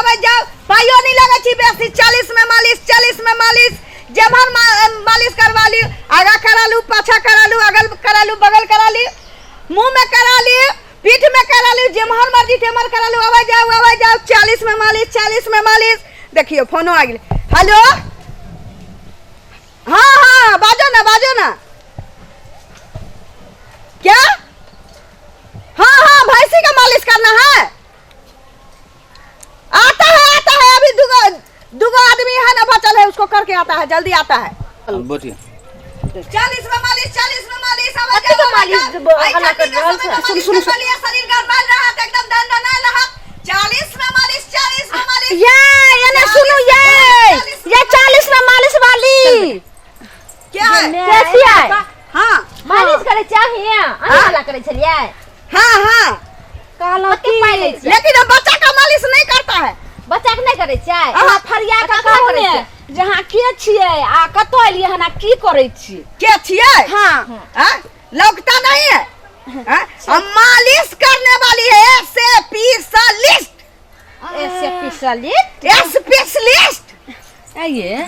अबै जाउ, पाइयो नहीं लगै छी बेसी। 40 में मालिश, 40 में मालिश। जेम्हर मालिश करवा लियौ, आगा करा लू, पाछा करा लू, अगल करा लू, बगल करा लियौ, मुँह में करा लियौ, पीठ में करा लियौ, जेम्हर मर्जी तेम्हर करा लू। अबै जाउ, अबै जाउ, 40 में मालिश, 40 में मालिश। देखियौ फोनो आ गेलै। हेलो, हाँ हाँ, बाजो ना, बाजो ना। क्या? हाँ हाँ, भैंसी का मालिश करना है। आता है, आता है, अभी दुगो दुगो आदमी है ना बचल है, उसको करके आता है, जल्दी आता है। बोलिए। 40 में मालिश, 40 में मालिश। अब कथी के मालिश हल्ला कर रहल छै? सुन सुन, शरीर गरमायल रहा, एकदम दनदनायल रहा। 40 में मालिश, 40 में मालिश। ये एने सुनू, ये 40 में मालिश वाली। क्या है? के छियै? हाँ। मालिश करे चाहिए, अहीं हल्ला करे छलियै? हाँ हाँ। कहलहुँ कते पाइ लै छियै? लेकिन अब बच्चा का मालिश नहीं करता है। बच्चा के नहि करै छियै? अहाँ फरिया के ककरा कहू करै ने छियै? जे अहाँ के छियै आ कतऽ एलियै हन आ की करै छी? के छियै? हाँ। हाँ? लौकता नहीं है? हाँ? हम मालिश करने वाली है, स्पेशलिस्ट। स्पेशलिस्ट? स्पेशलिस्ट। ये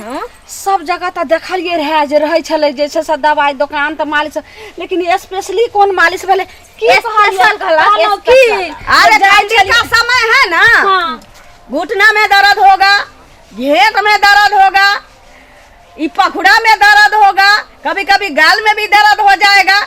सब जगह तऽ देखलियै रहए जे रहै छलै जे छै से दवाइ दोकान तऽ मालिश, लेकिन स्पेशली कोन मालिश भेलै की? स्पेशल कहलक, कहलहुँ की स्पेशल। अरे जाइ ठंडी छलियै। का समय है ना, हाँ। घुटना में दर्द होगा, घेंट में दर्द होगा, ई पखुड़ा में दर्द होगा, कभी कभी गाल में भी दर्द हो जाएगा,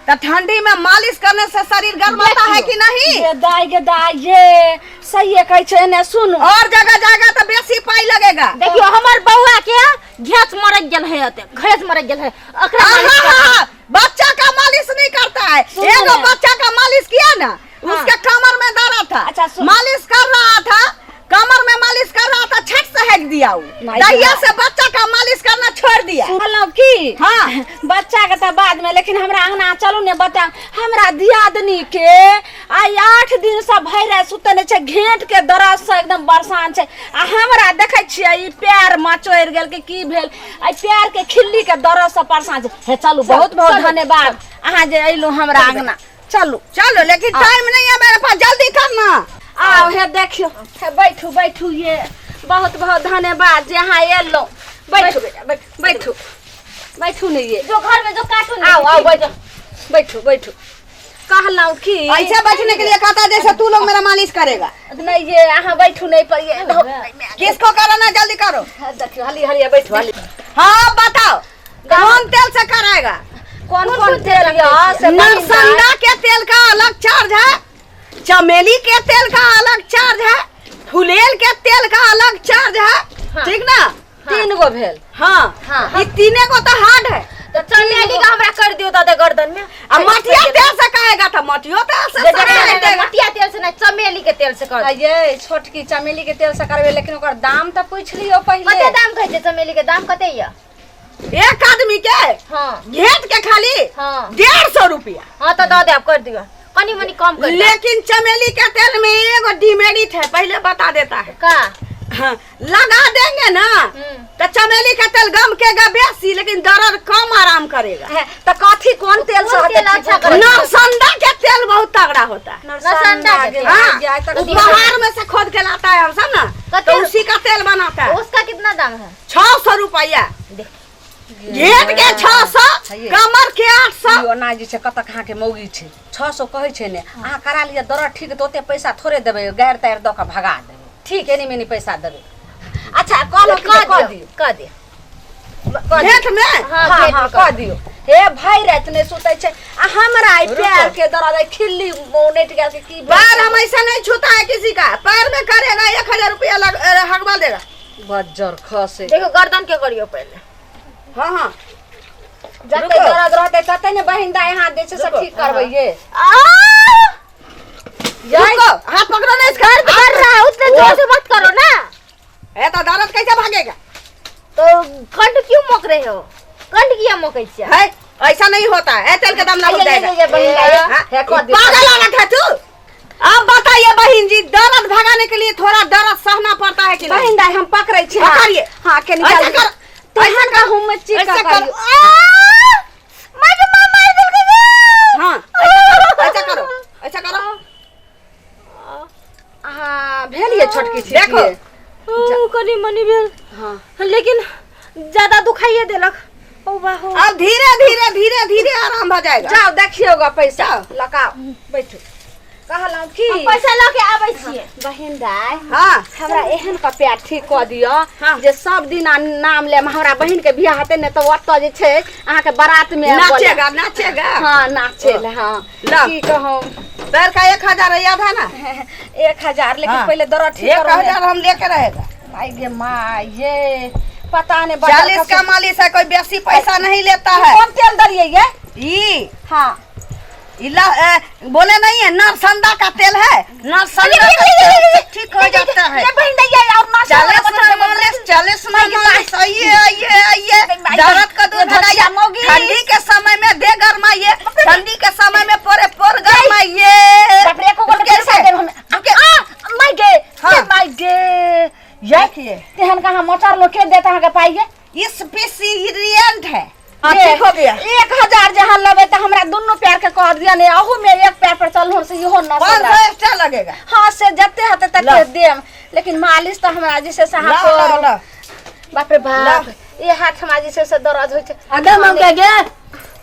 तो ठंडी में मालिश करने से शरीर गर्माता है कि नहीं? ये दाई गे दाई, ये सही कहै छै। एने सुनू। और जगह जाएगा तो बेसी पाई लगेगा। देखियो, हमर बौआ के घेंच मरक गेल है, एते घेंच मरक गेल है, ओकरा मालिश कर। आहा, बच्चा का मालिश नहीं करता है। सुनो एगो ना। बच्चा का मालिश किया ना, उसके कमर में दर्द था। अच्छा, मालिश कर रहा था, कमर में मालिश कर रहा था, छट से हेक दिया वो। नहीं। दहिया से बच्चा का मालिश करना छोड़ दिया। कहलहुँ की, हाँ। बच्चा के तऽ बाद में, लेकिन हमरा अंगना चलू ने, बताउ। हमरा दियादनी के आइ 8 दिन से भरि राति सुतल नहि छै, घेंट के दर्द से एकदम बरसान छै। आ हमरा देखै छियै ई पैर मचोड़ि गेल कि की भेल, एहि पैर के खिल्ली के दर्द से परेशान छै। हे चलू, बहुत बहुत धन्यवाद अहाँ जे अयलहुँ हमरा अंगना। चलू। चलो, लेकिन टाइम नहीं है मेरे पास, जल्दी करना। आउ, हे देखियौ, हे बैठू बैठू। ये बहुत बहुत धन्यवाद जे अहाँ एलहुँ। बैठू बेटा, बैठू बैठू बैठू ने ये। जो घर में जो काटू ने। आओ आओ, बैठो बैठू बैठू। कहलहुँ की, ऐसे बैठने के लिए कहता है जैसे तू लोग मेरा मालिश करेगा। नहीं ये, अहाँ बैठू नहीं पर ये किसको कराना, जल्दी करो। देखियौ, हली हली बैठू, हली। हाँ बताओ, कौन तेल से कराएगा? कोन कोन तेल यऽ से बहिन दाइ? नरसंडा के तेल का अलग चार्ज है, चमेली के तेल का अलग चार्ज है, फुलेल के तेल का अलग चार्ज है, ठीक ना? 3 गो भेल। हाँ। हाँ। ये तीने को तो हार्ड है। तो चमेली का हमरा कर दियो दादा गर्दन में। आ मटिया तेल से कहेगा तो मटियो तेल से नहीं, सराय नहीं, देगा। मटिया तेल से नहीं, चमेली के तेल से कर। आ ये छोटकी चमेली के तेल से करबै, लेकिन ओकर दाम तऽ पूछि लियौ पहिले। कते दाम कहै छै? चमेली के दाम कते यऽ? एक आदमी के? हाँ। घेट के खाली? हाँ। 150 रुपया। हाँ तो दऽ देब, कर दियो, कनी मनी कम कर दियो। लेकिन चमेली के तेल में एगो डिमेरिट है, पहले बता देता है। का? हाँ, लगा देंगे ना तो चमेली का तेल गम केगा बेसी, लेकिन दर्द कम आराम करेगा। हे, तऽ कथी कोन तेल से कोन हेतै तेल ठीक? अच्छा करै? नरसंडा के तेल बहुत तगड़ा होता है। नरसंडा के तेल। हाँ, आइ तक वो पहाड़ में से खोद के लाता है हम सब ना, कते? तो उसी का तेल बनाता है। उसका कितना दाम है? 600 रुपया। देख। घेट के 600, है। कमर के 800। ई ओना जे छै कतक अहाँके मौगी छै, 600 कहै छै ने, अहाँ करा लिअ दर्द ठीक तऽ ओते पैसा थोड़े देबै, गारि तारि दऽ कऽ भगा देबै। ठीक, एनी मेनी पैसा देबै। अच्छा कहलहुँ की कऽ कऽ दियौ। दियौ। कऽ दियौ। कऽ दियौ। घेट में? हाँ, हाँ घेट हाँ में। कऽ दियौ। हे भरि राति नहि सुतै छै आ हमरा ई पैर के दर्द अइ, खिल्ली उनटि गेल कि की भेल? पैर हम ऐसा नहीं छूता है किसी का, पैर में करेगा 1000 रुपया लग हगवा देगा। बज्जर खसे। देखियौ, गर्दन के करियौ पहिले। हाँ हाँ। जते रुको। दर्द रहतै तते ने बहिन दाइ हाथ दै छै से रुको। ठीक करबै ये। रुको, हाथ पकड़ो ना इसका। दर्द कर रहा है, उतने जोर से मत करो ना। ए तो दर्द कैसे भागेगा? तो कंठ क्यों मोक रहे हो? कंठ किया मोकै छियै? है, ऐसा नहीं होता है, तेल के दम ना हो ये, जाएगा। ये, ये, बहिन दाइ, हाँ? हे, कऽ दियौ। पागल औरत है तू। अब बताइए बहन जी, दर्द भगाने के लिए थोड़ा दर्द सहना पड़ता है कि नहीं? बहिन दाइ, हम पकड़ै छी। हाँ। पकड़िए। हाँ, कनी ऐसा जल्दी। कर, तेहन ऐसा कर, कहूँ में चीका ऐसा कर। करियौ। मार मार मार देलकै गे। हाँ, ऐसा करो, ऐसा करो, ऐसा करो। हाँ, भेल ये। ये छोटकी छी। देखो। ओ कनी मनी भेल। हाँ। लेकिन ज्यादा दुखाइए देलक। ओ बाहो। अब धीरे धीरे धीरे धीरे आराम हो जाएगा। जाओ देखियोगा पैसा लगाओ बैठू। कहलहुँ की हम पैसा लऽ के आबै छियै। बहिन दाय। हाँ। हमरा एहन का पैर ठीक कऽ दिअ। हाँ। जे सब दिन नाम लेम। हमरा बहिन के बियाह हेतै ने तऽ ओतऽ जे छै अहाँके बारात में नाचेगा नाचेगा। हाँ नाचे ले। हाँ। ला। की कहूँ पैर का 1000 है, याद है ना? 1000 लेकिन हाँ। पहले दर्द ठीक करो ने। 1000 हम लेके रहेगा। माय गे माय ये पता नहीं बदल 40 का मालिश है, कोई बेसी पैसा नहीं लेता है। कौन तेल दलिए ये? ई हाँ इला बोले नहीं है, नरसंदा का तेल है, नरसंदा का तेल से ठीक हो जाता है। ये बहिन दैया और ना 40 में मालिश, 40 में मालिश। आइए आइए आइए, दर्द का दूर भगाइए। ठंडी के समय में दे गरमाइए, ठंडी के समय में पोरे पोर गरमाइए। बाप रे, एको गोटे पैसा देब हमे। आ माय गे। हाँ। ये माय गे ये देखिए। तेहन कहाँ मोटर लोग के देत अहाँके पाइ ये? इस पीसी है। हाँ, ये ठीक हो गया। 1000 जहाँ लेबै तऽ हमरा दुनू पैर के कह दिअ ने, अहू में एक पैर पर चलहुँ से इहो न 500 एक्स्ट्रा लगेगा। हाँ से जते हेतै तते ला। देम, लेकिन मालिश तऽ हमरा जे छै से अहाँ ला, ला, करू। ला। बाप रे बाप, ये हाथ हमरा जे छै से दर्द होइ छै। अगर मौका गे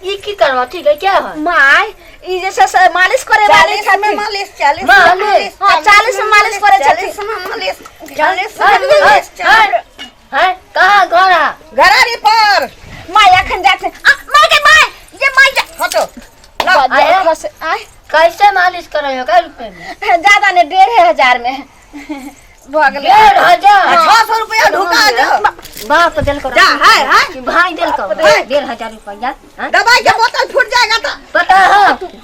ई की करबा ठीक है क्या है? माय ई जे छै से मालिश करे वाली 40 में छथिन। मालिश, 40 में मालिश। मालिश, हाँ, 40 में मालिश करै छथिन। 40 में मालिश, 40 में मालिश, 40। है कहाँ घर है? घरारी पर। माय अखन जाइ छै। आ माय गे माय ये माय जा। हटो। ला। आया? खसे आय। कैसे मालिश करे हो कै रुपए में? ज्यादा ने 1500 में भऽ गेलै। 1500। 600 रुपया ढुका दो। बाप दिल को जा, है, है। भाई दिल को है। 1500 रुपया। हाँ? दवाई के बोतल फूट जाएगा तो पता है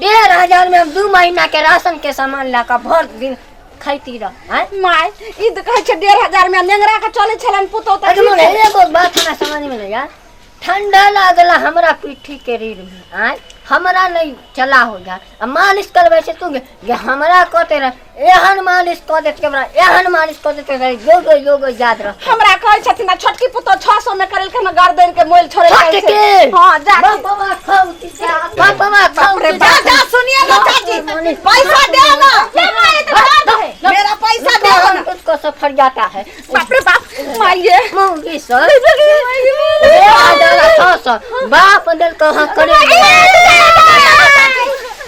1500 में हम 2 महीना के राशन के सामान ला कर भर दिन खाती रह। हाँ? My ई तऽ कहै छै 1500 में नेंगरा के चलै छलनि पुतोह तऽ अरे ठीक मोने छै। एगो बात हमरा समझ में नहीं यार, ठंडा लागला हमरा पीठी के रीढ़ में, आय हमरा नहीं चला हो जा। आ मालिश करबै छै तू जे हमरा कहते रह एहन मालिश कऽ देत हमरा, एहन मालिश कऽ देत रह, योग योग याद रह। हमरा कहै छथिन आ छोटकी पुतोह 600 में करेलखिन गर्दन के मोल छोड़े छोटकी! हाँ जा। बापवा खाऊ बापवा खाऊ। जा जा सुनिए ना चाची, पैसा दे ना, मेरा पैसा दे ना। तुझको सफर जाता है। बाप रे बाप माइये मौगी सर 1600 बाप दिल कहाँ करे।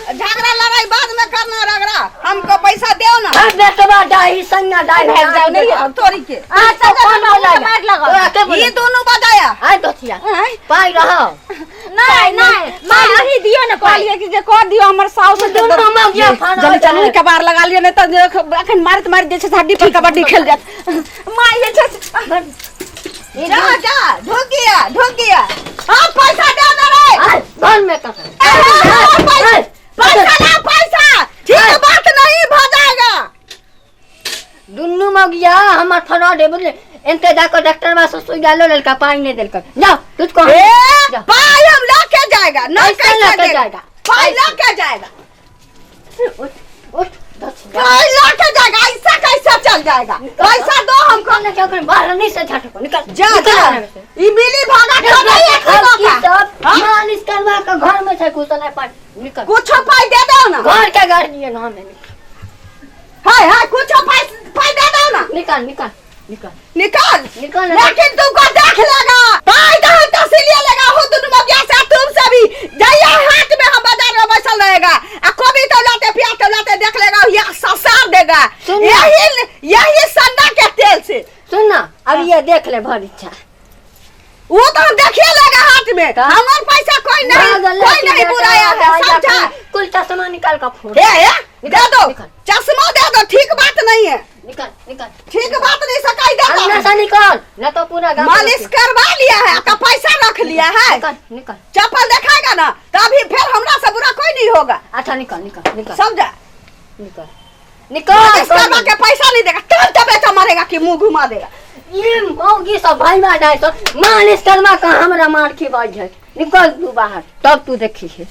झगड़ा लड़ाई बाद में करना रगड़ा, हमको पैसा दो ना। बेटवा डाही संगा डाही भाग जाओ नहीं अब तोरी के आ तो कौन मार लगल। ये दोनों बजाया। आय दोथिया पाई रहो। नहीं नहीं मार अही दियो ने कहलिए कि जे कह दियो हमर साउस के दुनू मौगिया फाना जल्दी चलू के बार लगा लियो नहीं तऽ अखन मारैत मारैत जे छै हड्डी पर कबड्डी खेल जायत। माय जे छै जा जा ढुक गया ढुक गया। हाँ पैसा दे ना रे। आय घर में कहाँ पैसा ना पैसा, ठीक बात नहीं हो जाएगा। दुनू मौगिया हमर फरॉड है बुझले। एनते जाकर डॉक्टर बा से सुई डालो लड़का पाई नहीं देलक। जाओ तुझको ए पाई हम लेके जाएगा ना, कैसे कैसे लेके देगा? जाएगा? पाई लेके जाएगा, उठ उठ पाई लेके जाएगा, ऐसा कैसे चल जाएगा? पैसा दो हमको। ना क्या करें बाहर नहीं से झटको निकल जा जा ई मिली भागा तो नहीं है सब खाना का। सब मालिश करवा के घर में से कुछ नहीं पाई निकल। कुछ पाई दे दो ना, घर के गार्जियन हम है। हाय हाय कुछ पाई पाई दे दो ना। निकल निकल निकल निकाल निकल। लेकिन तुमको देख लेगा पाई दो तो सिलिए लेगा हो दुनू मगिया से तुमसे भी जाइए हाथ में हम बाजार में बैठल रहेगा आ कभी तो लाते प्याज तो लाते देख लेगा ये ससार देगा यही यही संडा के तेल से। सुन ना अब ये देख ले भर इच्छा वो तो हम देखिए लेगा हाथ में, हमार पैसा कोई नहीं कोई नहीं बुराया है समझा। कुल चश्मा निकाल का फोड़ ए दे दो चश्मा दे दो, ठीक बात नहीं है। निकल निकल ठीक बात नहीं सकाई दे दो अंदर से निकल ना तो पूरा गांव मालिश करवा लिया है तो पैसा रख लिया है। निकल निकल चप्पल दिखाएगा ना तभी फिर हमरा से बुरा कोई नहीं होगा। अच्छा निकल निकल निकल समझा निकल निकल। मालिश करवा के पैसा नहीं देगा तब तब ऐसा मारेगा कि मुंह घुमा देगा। ये मौगी सब भाई मार जाए तो मालिश करवा का हमरा मार खिबाई है। निकल तू बाहर तब तू देखी है।